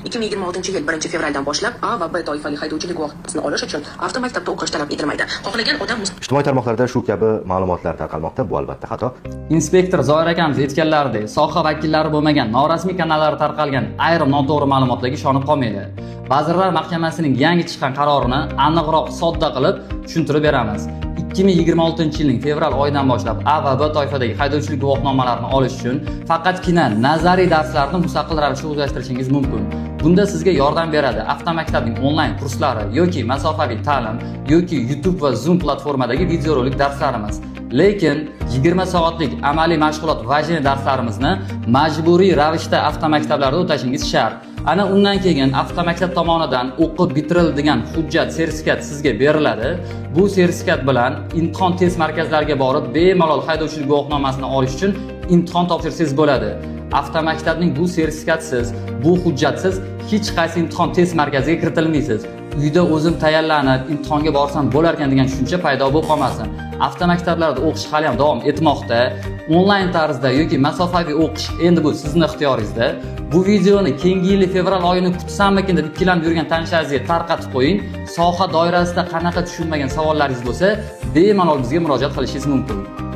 2026-yil 1 fevraldan boshlab A va B toifali haydovchilik guvohnomasini olish uchun avtomaktabda o'qish talab etilmaydi. Xohlagan odam Ijtimoiy tarmoqlarda shu kabi ma'lumotlar tarqalmoqda. Bu albatta xato. Inspektor Zoir akamiz aytganlaridek, soha vakillari bo'lmagan norasmiy kanallarda tarqalgan ayrim noto'g'ri ma'lumotlarga ishonib qolmanglar. Vazirlar Mahkamasining yangi chiqqan qarorini aniqroq, sodda qilib tushuntirib beramiz. 2026-yilning fevral oyidan boshlab A va B toifadagi haydovchilik guvohnomalarini olish uchun faqatgina nazariy darslarni mustaqil ravishda o'zlashtirishingiz mumkin. Bunda sizga yordam beradi avtomaktabning onlayn kurslari yoki masofaviy ta'lim yoki YouTube va Zoom platformadagi videorolik darslarimiz. Lekin 20 soatlik amaliy mashg'ulot, вождение darslarimizni majburiy ravishda avtomaktablarda o'tashingiz shart. Ana undan keyin avtomaktab tomonidan o'qib bitirildi degan hujjat, sertifikat sizga beriladi. Bu sertifikat bilan imtihon test markazlariga borib, bemalol haydovchilik guvohnomasini olish uchun imtihon topshirsangiz bo'ladi. Avtomaktabning bu sertifikatsiz, bu hujjatsiz hech qaysi imtihon test markaziga kiritilmaysiz. Uyda o'zim tayyorlanib imtihonga borsam bo'larkan degan tushuncha paydo bo'lib qolmasin. Avtomaktablarda o'qish hali ham davom etmoqda. Onlayn tarzda yoki masofaviy o'qish endi bu sizni ixtiyoringizda. Bu videoni keyingi yili fevral oyini kutsammikin deb ikkilanib yurgan tanishlaringizga tarqatib qo'ying. Soha doirasida qanaqa tushunmagan savollaringiz bo'lsa, bemalol bizga murojaat qilishingiz mumkin.